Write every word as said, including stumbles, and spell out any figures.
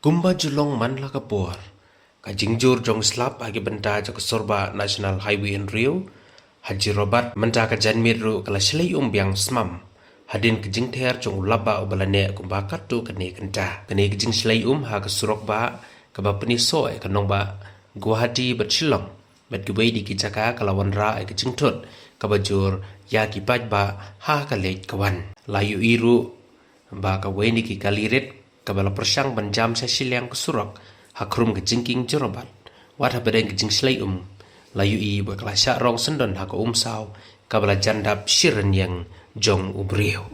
Kumba ju long man la ka por, ka jingjur jong slap ha ki bynta jong ka sur bah National Highway hynriew ha Jorabat mynta ka janmiet ruh ka la shlei um biang smam hadien ka jingther jong u lap bah uba la neh kumba katto katne kynta. Kane ka jingshlei um ha ka surok bah kaba pynïasoh ïa ka nongbah Guwahati bad Shillong bad kiwei de ki jaka ka la wanrah ïa ka jingthut kaba jur ïa ki paidbah ha ka leit ka wan. La ïohi ruh ba kawei na ki kali rit kaba la pyrshang ban jam sha shiliang ka surok ha khrum ka jingkieng Jorabat, wat hapdeng ka jingshlei um, la ïohi ba ka la shah rong syndon ha ka umsaw kaba la jan dap shi rynïeng jong u briew.